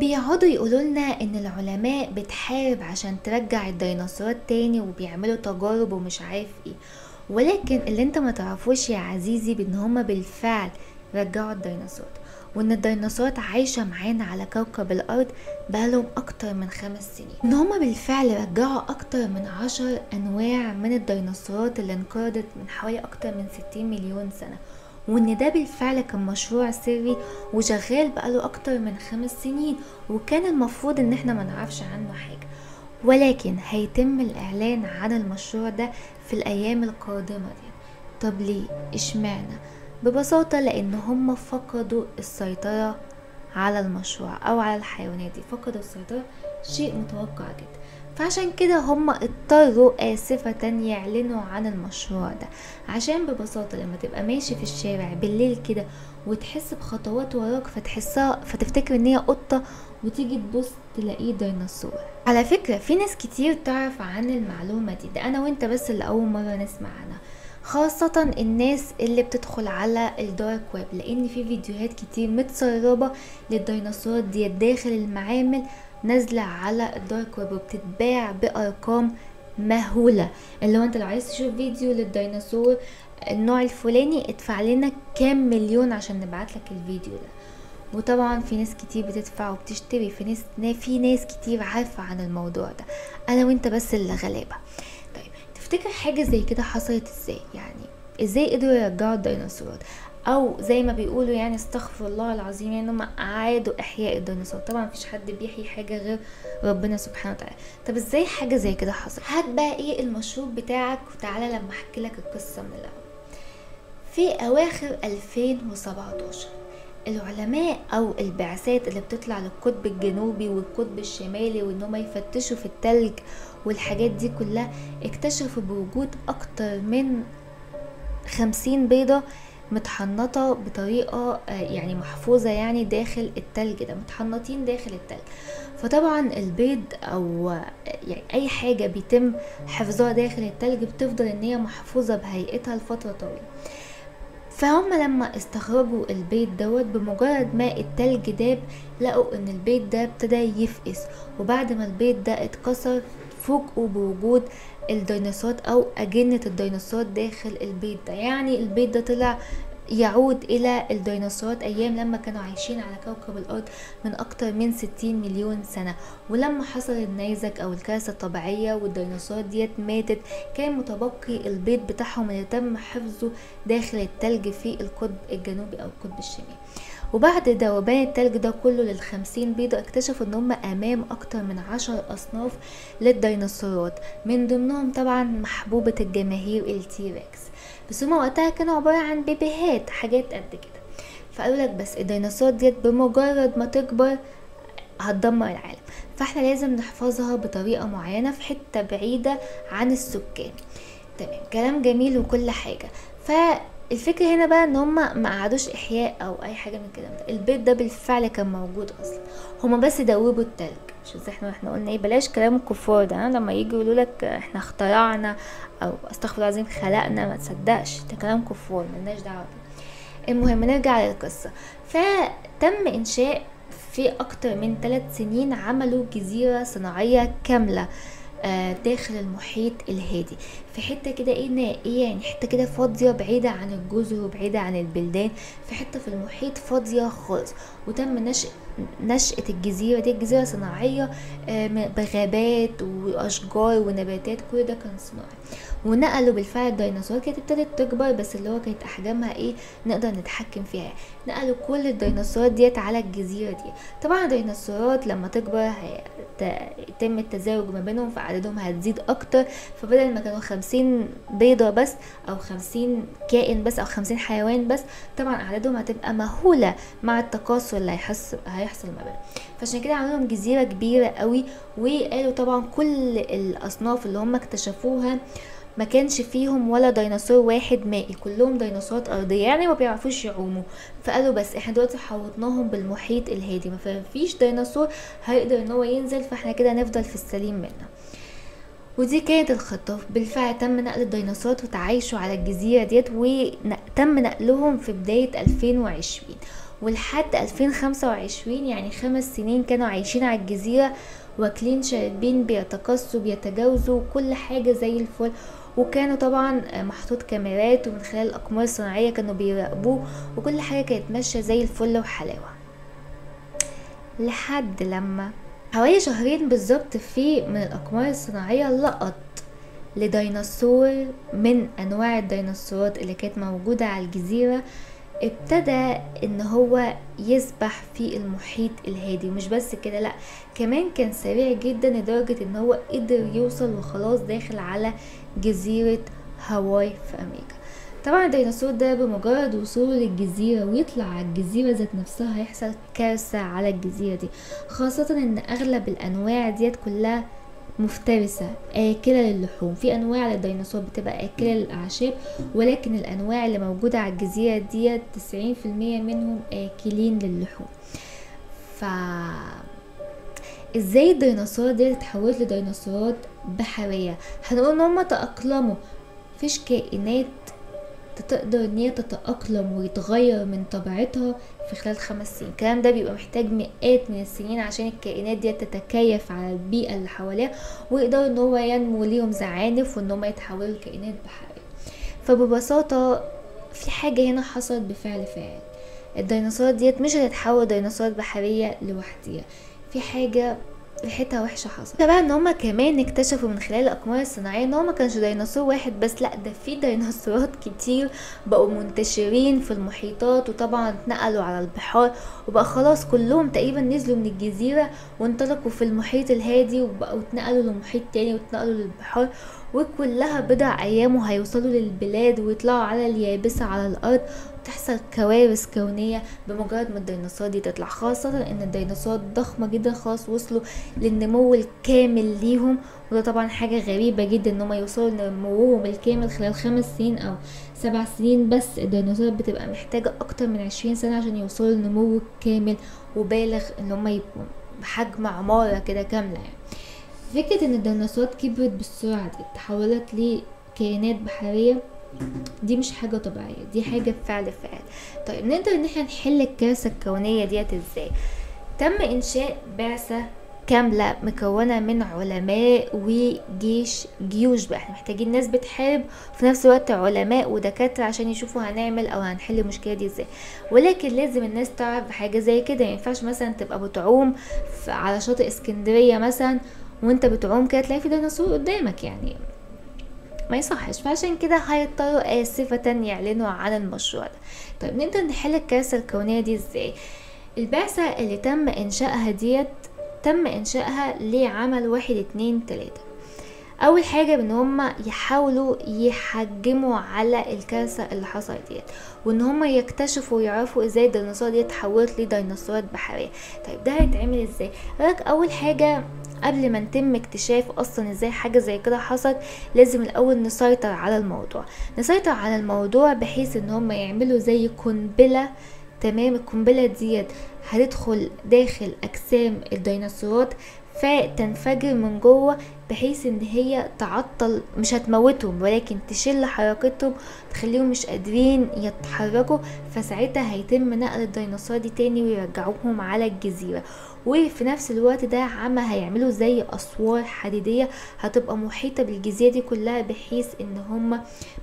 بيقعدوا يقولوا لنا ان العلماء بتحارب عشان ترجع الديناصورات تاني وبيعملوا تجارب ومش عارف ايه، ولكن اللي انت ما تعرفوش يا عزيزي بان هما بالفعل رجعوا الديناصورات، وان الديناصورات عايشة معانا على كوكب الارض بقالهم اكتر من 5 سنين، ان هما بالفعل رجعوا اكتر من 10 انواع من الديناصورات اللي انقرضت من حوالي اكتر من 60 مليون سنة، وان ده بالفعل كان مشروع سري وشغال بقاله اكتر من 5 سنين، وكان المفروض ان احنا ما نعرفش عنه حاجة، ولكن هيتم الاعلان عن المشروع ده في الايام القادمة دي. طب ليه؟ اشمعنى؟ ببساطة لان هم فقدوا السيطرة على المشروع او على الحيوانات دي، فقدوا السيطرة، شيء متوقع جدا، فعشان كده هم اضطروا آسفة يعلنوا عن المشروع ده، عشان ببساطة لما تبقى ماشي في الشارع بالليل كده وتحس بخطوات وراك فتحسها فتفتكر ان هي قطة، وتيجي تبص تلاقيه ديناصور. على فكرة في ناس كتير تعرف عن المعلومة دي، ده انا وانت بس اللي اول مرة نسمع عنها، خاصة الناس اللي بتدخل على ال dark web، لان في فيديوهات كتير متسربة للديناصورات دي داخل المعامل نازلة على ال dark web وبتتباع بارقام مهولة، اللي هو انت لو عايز تشوف فيديو للديناصور النوع الفلاني ادفع لنا كام مليون عشان نبعتلك الفيديو ده. وطبعا في ناس كتير بتدفع وبتشتري، في ناس كتير عارفة عن الموضوع ده، انا وانت بس اللي غلابة. طيب تفتكر حاجة زي كده حصلت ازاي؟ يعني ازاي قدروا يرجعوا الديناصورات، او زي ما بيقولوا يعني استغفر الله العظيم، يعني هم اعادوا احياء الديناصورات. طبعا مفيش حد بيحيي حاجة غير ربنا سبحانه وتعالى. طب ازاي حاجة زي كده حصلت؟ هات بقى ايه المشروب بتاعك وتعالى لما احكي لك القصة من الاول. في اواخر 2017 العلماء او البعثات اللي بتطلع للقطب الجنوبي والقطب الشمالي وان هم يفتشوا في التلج والحاجات دي كلها، اكتشفوا بوجود اكتر من 50 بيضة متحنطة بطريقة يعني محفوظة، يعني داخل التلج ده، متحنطين داخل التلج. فطبعا البيض او يعني اي حاجة بيتم حفظها داخل التلج بتفضل ان هي محفوظة بهيئتها لفترة طويلة. فهم لما استخرجوا البيض دوت، بمجرد ما التلج داب لقوا ان البيض ده ابتدى يفقس، وبعد ما البيض ده اتكسر فوجئوا بوجود الديناصورات او اجنة الديناصورات داخل البيض ده. يعني البيض ده طلع يعود الى الديناصورات ايام لما كانوا عايشين على كوكب الارض من اكتر من 60 مليون سنة، ولما حصل النيزك او الكارثة الطبيعية والديناصورات ديت ماتت، كان متبقي البيض بتاعهم اللي تم حفظه داخل التلج في القطب الجنوبي او القطب الشمالي. وبعد ذوبان التلج ده كله لل50 بيضة، اكتشفوا ان هم امام اكتر من 10 اصناف للديناصورات، من ضمنهم طبعا محبوبة الجماهير ال T-Rex، بس هما وقتها كانوا عبارة عن بيبيهات حاجات قد كده. فقالوا لك بس الديناصورات ديت بمجرد ما تكبر هتدمر العالم، فاحنا لازم نحفظها بطريقة معينة في حتة بعيدة عن السكان. تمام، كلام جميل وكل حاجة. فالفكرة هنا بقى ان هما ما قعدوش احياء او اي حاجة من الكلام ده، البيض ده بالفعل كان موجود اصلا، هما بس دوبوا التلج. مش زي احنا قلنا ايه، بلاش كلام الكفار ده، لما يجي يقولوا لك احنا اخترعنا او استغفر الله العظيم خلقنا، ما تصدقش، ده كلام كفار ملناش دعوه بيه. المهم نرجع للقصه. فتم انشاء في اكتر من 3 سنين عملوا جزيرة صناعية كاملة داخل المحيط الهادي، في حتة كده ايه نائية، يعني حتة كده فاضية بعيدة عن الجزر وبعيدة عن البلدان، في حتة في المحيط فاضية خالص. وتم نشأة الجزيرة دي، جزيرة صناعية بغابات واشجار ونباتات، كل ده كان صناعي. ونقلوا بالفعل الديناصورات، كانت ابتدت تكبر بس اللي هو كانت احجامها ايه نقدر نتحكم فيها. نقلوا كل الديناصورات ديت على الجزيرة دي. طبعا الديناصورات لما تكبر يتم التزاوج ما بينهم، فعددهم هتزيد اكتر، فبدل ما كانوا 50 بيضة بس او 50 كائن بس او 50 حيوان بس، طبعا اعدادهم هتبقى مهولة مع التكاثر اللي هيحصل ما بينهم. فعشان كده عملوا لهم جزيرة كبيرة قوي، وقالوا طبعا كل الاصناف اللي هم اكتشفوها ما كانش فيهم ولا ديناصور واحد مائي، كلهم ديناصورات ارضية، يعني ما بيعرفوش يعوموا. فقالوا بس احنا دلوقتي حوطناهم بالمحيط الهادي، ما فيش ديناصور هيقدر ان هو ينزل، فاحنا كده نفضل في السليم منه. ودي كانت الخطة. بالفعل تم نقل الديناصورات وتعايشوا على الجزيرة ديت، وتم نقلهم في بداية 2020. ولحد 2025 يعني 5 سنين كانوا عايشين على الجزيرة، واكلين شاربين بيتقصوا بيتجاوزوا كل حاجة زي الفل. وكانوا طبعا محطوط كاميرات، ومن خلال الأقمار الصناعية كانوا بيراقبوه، وكل حاجة كانت ماشية زي الفل وحلاوة. لحد لما حوالي شهرين بالظبط في من الأقمار الصناعية لقط لديناصور من أنواع الديناصورات اللي كانت موجودة على الجزيرة، ابتدى ان هو يسبح في المحيط الهادي. ومش بس كده، لا كمان كان سريع جدا لدرجة ان هو قدر يوصل وخلاص داخل على جزيرة هاواي في امريكا. طبعا الديناصور ده بمجرد وصوله للجزيرة ويطلع على الجزيرة ذات نفسها هيحصل كارثة على الجزيرة دي، خاصة ان اغلب الانواع ديت كلها مفترسة آكلة للحوم. في أنواع للديناصور بتبقى آكلة للأعشاب، ولكن الأنواع اللي موجودة على الجزيرة دي 90% منهم آكلين للحوم. ف ازاي الديناصورات دي اتحولت لديناصورات بحرية؟ هنقول ان هما تأقلموا. مفيش كائنات تقدر ان هي تتأقلم ويتغير من طبيعتها في خلال 5 سنين. الكلام ده بيبقى محتاج مئات من السنين عشان الكائنات دي تتكيف على البيئة اللي حواليها، ويقدروا ان هو ينمو ليهم زعانف وان هم يتحولوا لكائنات بحرية. فببساطة في حاجة هنا حصلت بفعل فاعل، الديناصورات ديت مش هتتحول ديناصورات بحرية لوحديها، في حاجة ريحتها وحشة حصلت. طبعا ان هما كمان اكتشفوا من خلال الاقمار الصناعية ان هو ما كانش ديناصور واحد بس، لا ده في ديناصورات كتير بقوا منتشرين في المحيطات، وطبعا اتنقلوا على البحار، وبقى خلاص كلهم تقريبا نزلوا من الجزيرة وانطلقوا في المحيط الهادي، وبقوا اتنقلوا لمحيط تاني واتنقلوا للبحار، وكلها بضع ايام وهيوصلوا للبلاد ويطلعوا على اليابسة على الارض. تحصل كوارث كونية بمجرد ما الديناصورات دي تطلع، خاصة ان الديناصورات ضخمة جدا خلاص وصلوا للنمو الكامل ليهم، وده طبعا حاجة غريبة جدا ان هم يوصلوا لنموهم الكامل خلال 5 سنين او 7 سنين بس. الديناصورات بتبقى محتاجة اكتر من 20 سنة عشان يوصلوا للنمو الكامل وبالغ ان هم يبقوا بحجم عمارة كده كاملة. يعني فكرة ان الديناصورات كبرت بالسرعة دي تحولت لكائنات بحرية دي مش حاجة طبيعية، دي حاجة بفعل فاعل. طيب نقدر ان احنا نحل الكارثة الكونية ديت ازاي؟ تم انشاء بعثة كاملة مكونة من علماء وجيش، جيوش بقى، احنا محتاجين ناس بتحارب في نفس الوقت علماء ودكاترة عشان يشوفوا هنعمل او هنحل المشكلة دي ازاي. ولكن لازم الناس تعرف حاجة زي كده، مينفعش مثلا تبقى بتعوم على شاطئ اسكندرية مثلا وانت بتعوم كده تلاقي في ديناصور قدامك، يعني ما يصحش. فعشان كده هيضطروا آسفة يعلنوا عن المشروع ده. طيب نقدر نحل الكارثة الكونية دي ازاي؟ البعثة اللي تم انشائها ديت تم انشائها لعمل 1 2 3. اول حاجة ان هما يحاولوا يحجموا على الكارثة اللي حصلت ديت، وان هما يكتشفوا ويعرفوا ازاي الديناصورات دي اتحولت لديناصورات بحرية. طيب ده هيتعمل ازاي؟ قالك اول حاجة قبل ما نتم اكتشاف اصلا ازاي حاجة زي كده حصلت، لازم الاول نسيطر على الموضوع. نسيطر على الموضوع بحيث ان هما يعملوا زي قنبلة، تمام؟ القنبلة ديت هتدخل داخل اجسام الديناصورات فتنفجر من جوه، بحيث ان هي تعطل، مش هتموتهم ولكن تشل حركتهم، تخليهم مش قادرين يتحركوا. فساعتها هيتم نقل الديناصورات دي تاني ويرجعوهم على الجزيرة. وفي نفس الوقت ده عما هيعملوا زي اسوار حديدية هتبقى محيطة بالجزيرة دي كلها، بحيث ان هم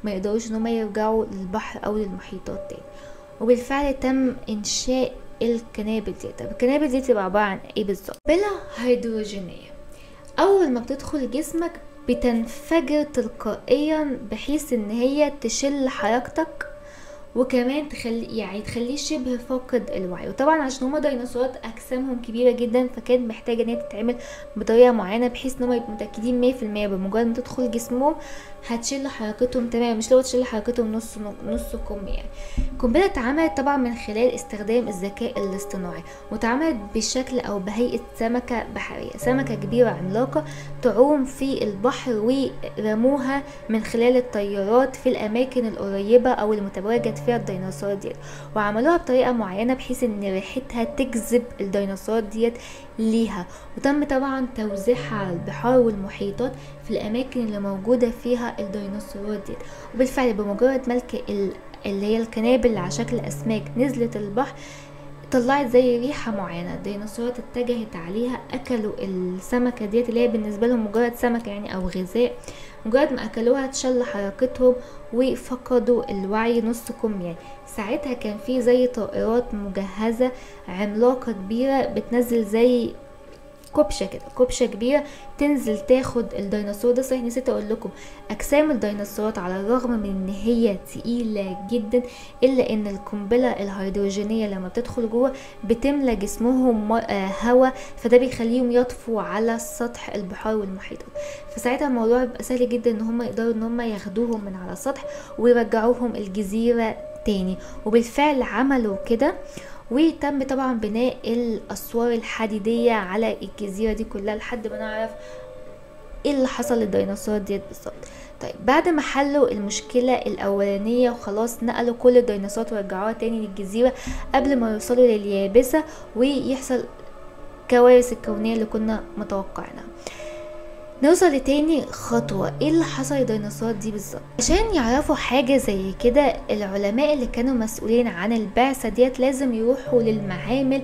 ما يقدروش ان هم يرجعوا للبحر او للمحيطات تاني. وبالفعل تم انشاء القنابل دي. طب القنابل دي تبقى عبارة عن ايه بالظبط؟ قنبلة هيدروجينية اول ما بتدخل جسمك بتنفجر تلقائيا، بحيث ان هي تشل حركتك وكمان تخلي يعني تخليه شبه فاقد الوعي. وطبعا عشان هما ديناصورات اجسامهم كبيرة جدا، فكانت محتاجه ان هي تتعمل بطريقة معينة بحيث ان هما يبقوا متاكدين 100% بمجرد ما تدخل جسمهم هتشل حركتهم تمام، مش لو تشل حركتهم نص نص كم. يعني القنبلة اتعملت طبعا من خلال استخدام الذكاء الاصطناعي، واتعملت بشكل او بهيئة سمكة بحرية، سمكة كبيرة عملاقة تعوم في البحر، ورموها من خلال الطيارات في الاماكن القريبة او المتواجد فيها الديناصورات ديت، وعملوها بطريقة معينة بحيث ان ريحتها تجذب الديناصورات ديت ليها. وتم طبعا توزيعها على البحار والمحيطات في الاماكن اللي موجودة فيها الديناصورات ديت. وبالفعل بمجرد ما اللي هي القنابل على شكل اسماك نزلت البحر، طلعت زي ريحة معينة، الديناصورات اتجهت عليها، اكلوا السمكة ديت اللي هي بالنسبة لهم مجرد سمكة يعني او غذاء. مجرد ما اكلوها اتشل حركتهم وفقدوا الوعي نص كم يعني. ساعتها كان في زي طائرات مجهزة عملاقة كبيرة بتنزل زي كبشة كده، كبشة كبيرة تنزل تاخد الديناصور ده. صحيح نسيت اقول لكم، اجسام الديناصورات على الرغم من ان هي تقيلة جدا الا ان القنبلة الهيدروجينيه لما بتدخل جوه بتملى جسمهم هواء، فده بيخليهم يطفوا على سطح البحار والمحيطات. فساعتها الموضوع بيبقى سهل جدا ان هم يقدروا ان هم ياخدوهم من على السطح ويرجعوهم الجزيرة تاني، وبالفعل عملوا كده. وتم طبعا بناء الاسوار الحديدية على الجزيرة دي كلها لحد ما نعرف ايه اللي حصل للديناصورات ديت بالظبط. طيب بعد ما حلوا المشكلة الاولانية وخلاص نقلوا كل الديناصورات ورجعوها تاني للجزيرة قبل ما يوصلوا لليابسه ويحصل كوارث الكونية اللي كنا متوقعينها، نوصل لتاني خطوة، ايه اللي حصل للديناصورات دي بالظبط. عشان يعرفوا حاجة زي كده العلماء اللي كانوا مسؤولين عن البعثة ديت لازم يروحوا للمعامل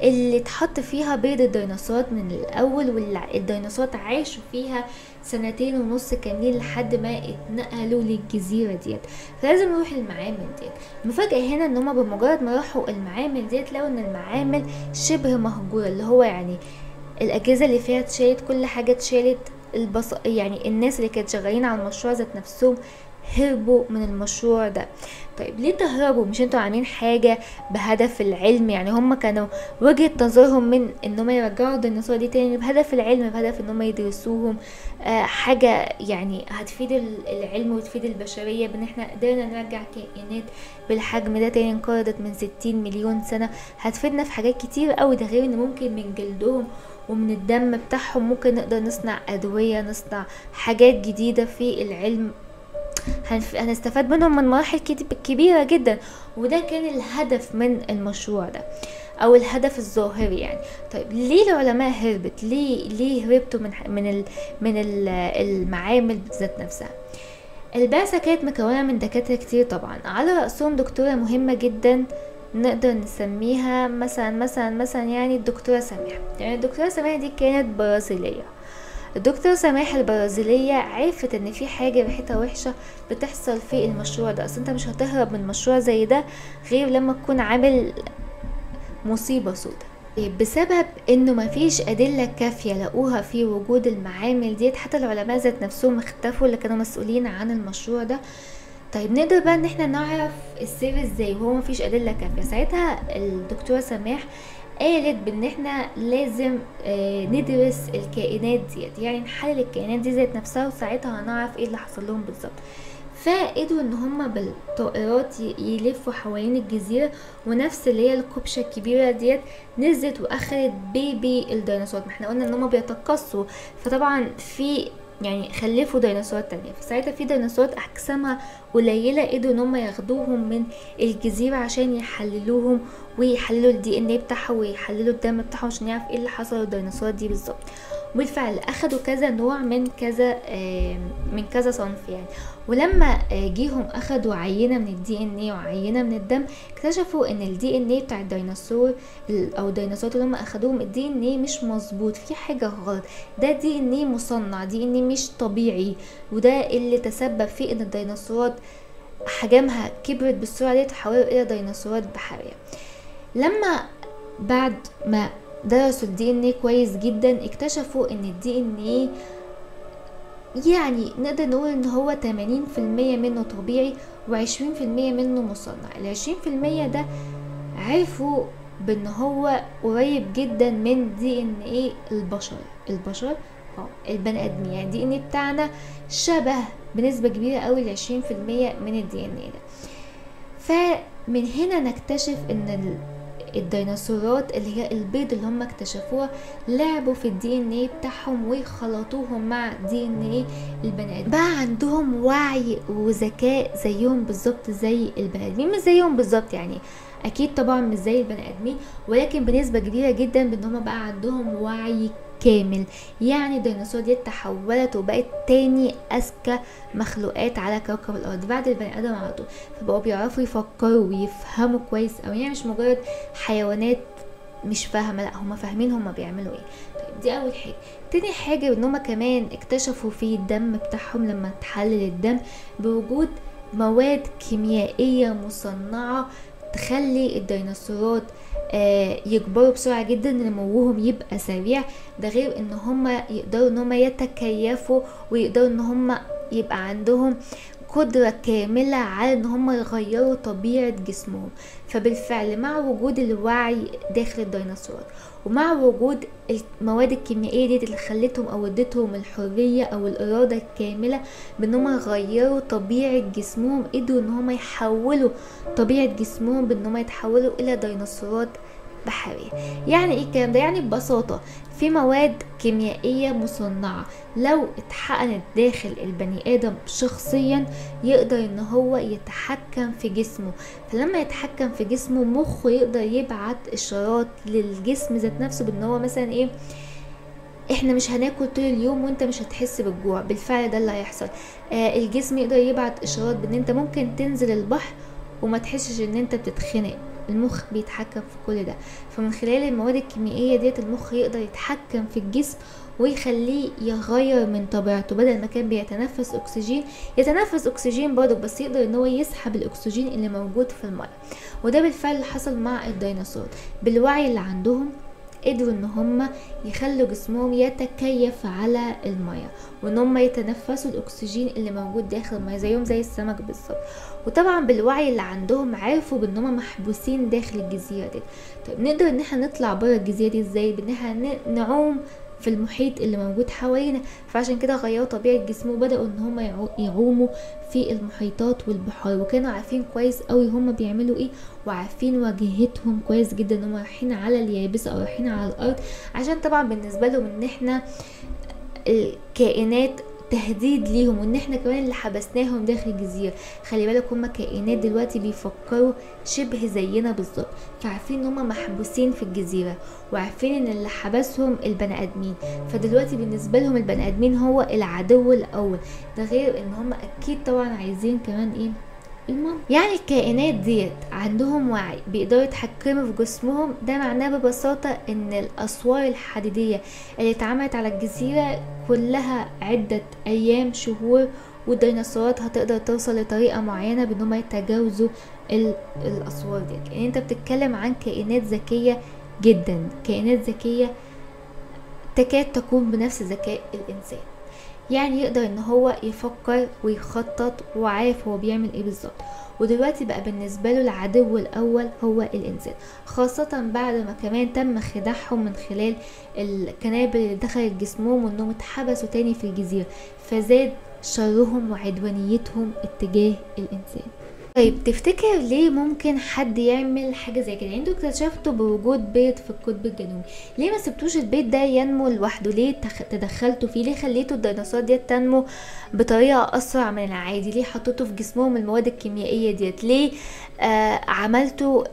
اللي اتحط فيها بيض الديناصورات من الاول، واللي الديناصورات عاشوا فيها 2.5 سنة كاملين لحد ما اتنقلوا للجزيرة ديت. فلازم نروح المعامل ديت. المفاجأة هنا ان هما بمجرد ما راحوا المعامل ديت لقوا ان المعامل شبه مهجورة، اللي هو يعني الاجهزة اللي فيها اتشالت، كل حاجة اتشالت، يعني الناس اللي كانت شغالين على المشروع ذات نفسهم هربوا من المشروع ده. طيب ليه تهربوا؟ مش انتوا عاملين حاجة بهدف العلم؟ يعني هم كانوا وجهة نظرهم من ان هم يرجعوا الديناصور دي تاني بهدف العلم، بهدف ان هم يدرسوهم، حاجة يعني هتفيد العلم وتفيد البشرية، بان احنا قدرنا نرجع كائنات بالحجم ده تاني انقرضت من 60 مليون سنة، هتفيدنا في حاجات كتير قوي. ده غير ان ممكن من جلدهم ومن الدم بتاعهم ممكن نقدر نصنع ادوية، نصنع حاجات جديدة في العلم، هنستفاد منهم من مراحل كبيرة جدا. وده كان الهدف من المشروع ده او الهدف الظاهري يعني. طيب ليه العلماء هربت؟ ليه هربتوا من المعامل ذات نفسها؟ البعثة كانت مكونة من دكاترة كتير طبعا، على رأسهم دكتورة مهمة جدا نقدر نسميها مثلا مثلا مثلا يعني الدكتورة سماح. يعني الدكتورة سماح دي كانت برازيلية. الدكتورة سماح البرازيلية عرفت ان في حاجة ريحتها وحشة بتحصل في المشروع ده، اصل انت مش هتهرب من مشروع زي ده غير لما تكون عامل مصيبة سودة. بسبب انه مفيش ادلة كافية لقوها في وجود المعامل ديت، حتى العلماء ذات نفسهم اختفوا اللي كانوا مسؤولين عن المشروع ده. طيب نقدر بقى ان احنا نعرف السر ازاي وهو مفيش ادلة كافية؟ ساعتها الدكتورة سماح قالت بان احنا لازم ندرس الكائنات ديت، يعني نحلل الكائنات دي ذات نفسها، وساعتها هنعرف ايه اللي حصل لهم بالظبط. فقدروا ان هما بالطائرات يلفوا حوالين الجزيرة، ونفس اللي هي الكبشة الكبيرة ديت نزلت واخدت بيبي الديناصورات. ما احنا قلنا ان هما بيتقصوا، فطبعا في يعني خلفوا ديناصورات تانية، فساعتها في ديناصورات اجسامها قليلة قدروا ان هم ياخدوهم من الجزيرة عشان يحللوهم ويحللوا ال DNA بتاعهم ويحللوا الدم بتاعهم عشان يعرف ايه اللي حصل للديناصورات دي بالظبط. وبالفعل اخدوا كذا نوع من كذا من كذا صنف يعني، ولما جيهم اخدوا عينة من ال DNA وعينة من الدم، اكتشفوا ان ال DNA بتاع الديناصور او الديناصورات اللي هم اخدوهم ال DNA مش مظبوط، في حاجة غلط، ده DNA مصنع، DNA مش طبيعي، وده اللي تسبب في ان الديناصورات حجمها كبرت بالسرعة دي تحولوا الى ديناصورات بحرية. لما بعد ما درسوا ال DNA كويس جدا اكتشفوا ان ال DNA يعني نقدر نقول ان هو 80% منه طبيعي و20% منه مصنع. ال20% ده عرفوا بان هو قريب جدا من DNA البشر، البشر البني ادمين، يعني DNA بتاعنا شبه بنسبة كبيرة قوي ال20% من ال DNA ده. فمن هنا نكتشف ان الديناصورات اللي هي البيض اللي هم اكتشفوها لعبوا في ال DNA بتاعهم وخلطوهم مع DNA البني ادمين، بقى عندهم وعي وذكاء زيهم بالظبط زي البني ادمين، مش زيهم بالظبط يعني اكيد طبعا مش زي البني ادمين، ولكن بنسبة كبيرة جدا بان هما بقى عندهم وعي كامل. يعني الديناصور دي تحولت وبقت تاني اذكى مخلوقات على كوكب الارض بعد البني ادم على طول، فبقوا بيعرفوا يفكروا ويفهموا كويس اوي، يعني مش مجرد حيوانات مش فاهمه، لا هما فاهمين هما بيعملوا ايه. طيب دي اول حاجة. تاني حاجة ان هما كمان اكتشفوا في الدم بتاعهم لما تحلل الدم بوجود مواد كيميائية مصنعه تخلي الديناصورات يكبروا بسرعة جدا، نموهم يبقى سريع. ده غير ان هما يقدروا ان هما يتكيفوا ويقدروا ان هما يبقى عندهم قدرة كاملة على ان هما يغيروا طبيعة جسمهم. فبالفعل مع وجود الوعي داخل الديناصورات ومع وجود المواد الكيميائية دي اللي خلتهم او ادتهم الحرية او الارادة الكاملة بان هما يغيروا طبيعة جسمهم، قدروا ان هما يحولوا طبيعة جسمهم بان هما يتحولوا الى ديناصورات بحرية. يعني ايه الكلام ده؟ يعني ببساطة في مواد كيميائية مصنعة لو اتحقنت داخل البني ادم شخصيا يقدر ان هو يتحكم في جسمه، فلما يتحكم في جسمه مخه يقدر يبعت اشارات للجسم ذات نفسه بان هو مثلا ايه، احنا مش هناكل طول اليوم وانت مش هتحس بالجوع. بالفعل ده اللي هيحصل. الجسم يقدر يبعت اشارات بان انت ممكن تنزل البحر وما تحسش ان انت بتتخنق. المخ بيتحكم في كل ده، فمن خلال المواد الكيميائية ديت المخ يقدر يتحكم في الجسم ويخليه يغير من طبيعته. بدل ما كان بيتنفس اكسجين يتنفس اكسجين برضه، بس يقدر ان هو يسحب الاكسجين اللي موجود في المية. وده بالفعل اللي حصل مع الديناصورات. بالوعي اللي عندهم قدروا ان هم يخلوا جسمهم يتكيف على المية وان هم يتنفسوا الاكسجين اللي موجود داخل المية زيهم زي السمك بالظبط. وطبعا بالوعي اللي عندهم عرفوا بان هم محبوسين داخل الجزيرة دي. طيب نقدر ان احنا نطلع بره الجزيرة دي ازاي؟ بان احنا نعوم في المحيط اللي موجود حوالينا. فعشان كده غيروا طبيعة جسمه وبدأوا ان هم يعوموا في المحيطات والبحار، وكانوا عارفين كويس قوي هم بيعملوا ايه وعارفين واجهتهم كويس جدا ان هم رايحين على اليابسة او رايحين على الارض، عشان طبعا بالنسبة لهم ان احنا الكائنات تهديد ليهم وان احنا كمان اللي حبسناهم داخل الجزيرة. خلي بالك هم كائنات دلوقتي بيفكروا شبه زينا بالظبط، فعارفين ان هم محبوسين في الجزيرة وعارفين ان اللي حبسهم البني ادمين، فدلوقتي بالنسبة لهم البني ادمين هو العدو الاول. ده غير ان هم اكيد طبعا عايزين كمان ايه المام. يعني الكائنات ديت عندهم وعي بيقدروا يتحكموا في جسمهم. ده معناه ببساطة ان الاسوار الحديدية اللي اتعملت على الجزيرة كلها عدة ايام شهور والديناصورات هتقدر توصل لطريقة معينة بان هم يتجاوزوا الاسوار ديت. يعني انت بتتكلم عن كائنات ذكية جدا، كائنات ذكية تكاد تكون بنفس ذكاء الانسان، يعني يقدر ان هو يفكر ويخطط وعارف هو بيعمل ايه بالظبط. ودلوقتي بقى بالنسبة له العدو الاول هو الانسان، خاصة بعد ما كمان تم خداعهم من خلال القنابل اللي دخلت جسمهم وانهم اتحبسوا تاني في الجزيرة، فزاد شرهم وعدوانيتهم اتجاه الانسان. طيب تفتكر ليه ممكن حد يعمل حاجة زي كده؟ يعني انتوا اكتشفتوا بوجود بيض في القطب الجنوبي، ليه ما سبتوش البيض ده ينمو لوحده؟ ليه تدخلتوا فيه؟ ليه خليتوا الديناصورات ديت تنمو بطريقة اسرع من العادي؟ ليه حطيتوا في جسمهم المواد الكيميائية ديت؟ ليه عملتوا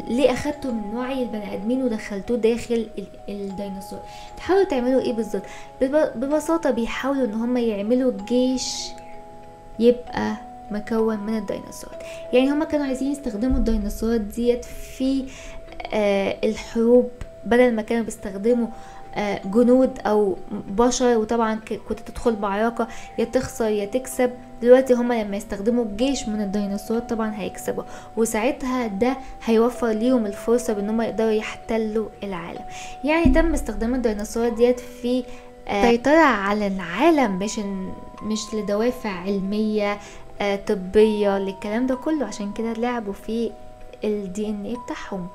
ليه اخدتوا من وعي البني ادمين ودخلتوه داخل الديناصور؟ تحاولوا تعملوا ايه بالظبط؟ ببساطة بيحاولوا ان هم يعملوا جيش يبقى مكون من الديناصورات. يعني هما كانوا عايزين يستخدموا الديناصورات ديت في الحروب، بدل ما كانوا بيستخدموا جنود او بشر، وطبعا كنت تدخل معركة يا تخسر يا تكسب. دلوقتي هما لما يستخدموا الجيش من الديناصورات طبعا هيكسبوا، وساعتها ده هيوفر ليهم الفرصة بان هما يقدروا يحتلوا العالم. يعني تم استخدام الديناصورات ديت في السيطرة على العالم، مش لدوافع علمية طبية للكلام ده كله. عشان كده لعبوا في الDNA بتاعهم.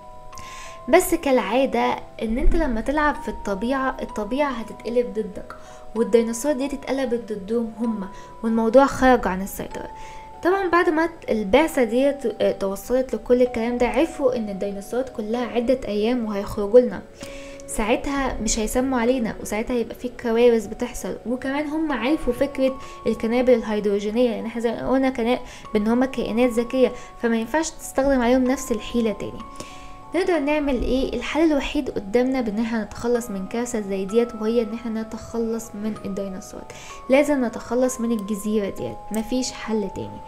بس كالعادة ان انت لما تلعب في الطبيعة، الطبيعة هتتقلب ضدك، والديناصور دي اتقلبت ضدهم هما، والموضوع خرج عن السيطرة. طبعا بعد ما البعثة دي توصلت لكل الكلام ده، عرفوا ان الديناصورات كلها عدة ايام وهيخرجوا لنا. ساعتها مش هيسموا علينا، وساعتها هيبقى في كوارث بتحصل. وكمان هم عرفوا فكرة القنابل الهيدروجينية، لان احنا زي ما قلنا بان هم كائنات ذكية، فما ينفعش تستخدم عليهم نفس الحيلة تاني. نقدر نعمل ايه؟ الحل الوحيد قدامنا بان احنا نتخلص من كارثة زي ديت، وهي ان احنا نتخلص من الديناصورات. لازم نتخلص من الجزيرة ديت، مفيش حل تاني.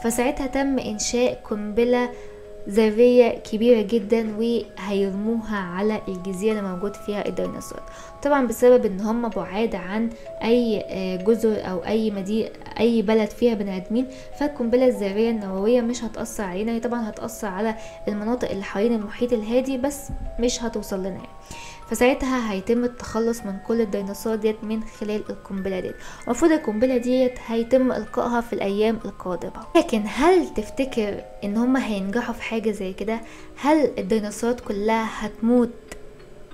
فساعتها تم انشاء قنبلة ذرية كبيرة جدا وهيرموها على الجزيرة اللي موجود فيها الديناصورات. طبعا بسبب ان هم بعاد عن اي جزر او اي مدينة اي بلد فيها بني ادمين، فالقنبلة الذرية النووية مش هتأثر علينا. هي طبعا هتأثر على المناطق اللي حوالين المحيط الهادي بس مش هتوصل لنا يعني. فساعتها هيتم التخلص من كل الديناصورات ديت من خلال القنبلة ديت. المفروض القنبلة ديت هيتم القائها في الايام القادمة، لكن هل تفتكر ان هما هينجحوا في حاجة زي كده؟ هل الديناصورات كلها هتموت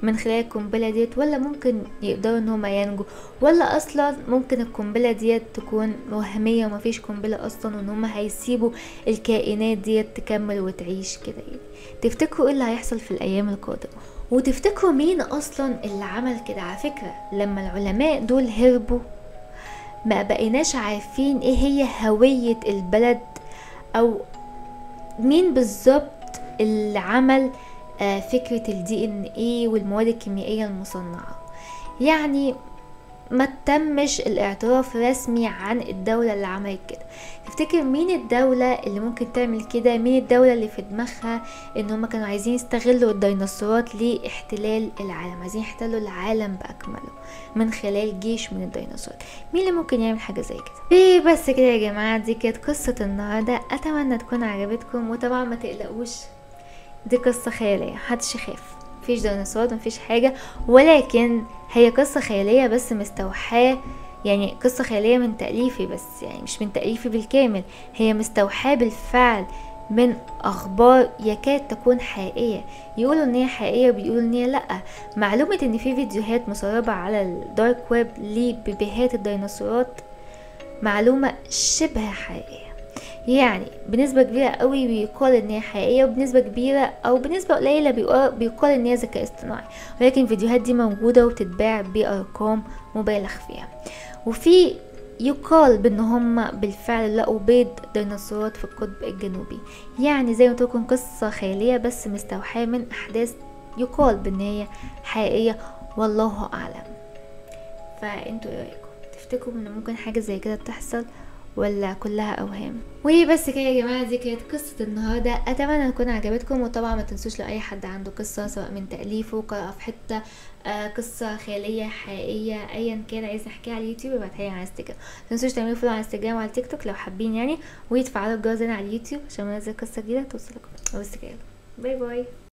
من خلال القنبلة ديت، ولا ممكن يقدروا ان هما ينجوا، ولا اصلا ممكن القنبلة ديت تكون وهمية ومفيش قنبلة اصلا، وان هما هيسيبوا الكائنات ديت تكمل وتعيش كده يعني؟ تفتكروا ايه اللي هيحصل في الايام القادمة؟ وتفتكروا مين اصلا اللي عمل كده؟ على فكرة لما العلماء دول هربوا ما بقيناش عارفين ايه هي هوية البلد او مين بالظبط اللي عمل فكرة ال DNA والمواد الكيميائية المصنعة. يعني ما تمش الاعتراف رسمي عن الدولة اللي عملت كده. تفتكر مين الدولة اللي ممكن تعمل كده؟ مين الدولة اللي في دماغها ان هما كانوا عايزين يستغلوا الديناصورات لاحتلال العالم، عايزين يحتلوا العالم بأكمله من خلال جيش من الديناصورات؟ مين اللي ممكن يعمل حاجة زي كده؟ ايه بس كده يا جماعة، دي كانت قصة النهاردة، اتمنى تكون عجبتكم. وطبعا ما تقلقوش، دي قصة خيالية، محدش يخاف، مفيش ديناصورات مفيش حاجة، ولكن هي قصة خيالية بس مستوحاة، يعني قصة خيالية من تأليفي بس، يعني مش من تأليفي بالكامل، هي مستوحاة بالفعل من أخبار يكاد تكون حقيقية. يقولوا إن هي حقيقية وبيقولوا إن هي لأ. معلومة إن في فيديوهات مسربة على ال dark web لبيبيهات الديناصورات معلومة شبه حقيقية، يعني بنسبة كبيرة قوي بيقال ان هي حقيقية، وبنسبة كبيرة او بنسبة قليلة بيقال ان هي ذكاء اصطناعي، ولكن الفيديوهات دي موجودة وبتتباع بارقام مبالغ فيها. وفي يقال بان هم بالفعل لقوا بيض ديناصورات في القطب الجنوبي. يعني زي ما قلت لكم قصة خيالية بس مستوحاة من احداث يقال بان هي حقيقية، والله اعلم. فانتوا ايه رايكم؟ تفتكروا ان ممكن حاجة زي كده تحصل ولا كلها اوهام؟ وبس كده يا جماعة، دي كانت قصة النهارده، اتمنى تكون عجبتكم. وطبعا ما تنسوش لو اي حد عنده قصة سواء من تاليفه، قراءة في حتة، قصة خيالية حقيقية ايا كان عايز نحكيها على اليوتيوب ابعتها لي على انستجرام. ما تنسوش تعملوا follow على انستجرام وعلى تيك توك لو حابين يعني، وتفعلوا الجرس هنا على اليوتيوب عشان ما انزل قصة جديدة توصلكم. وبس كده، bye bye.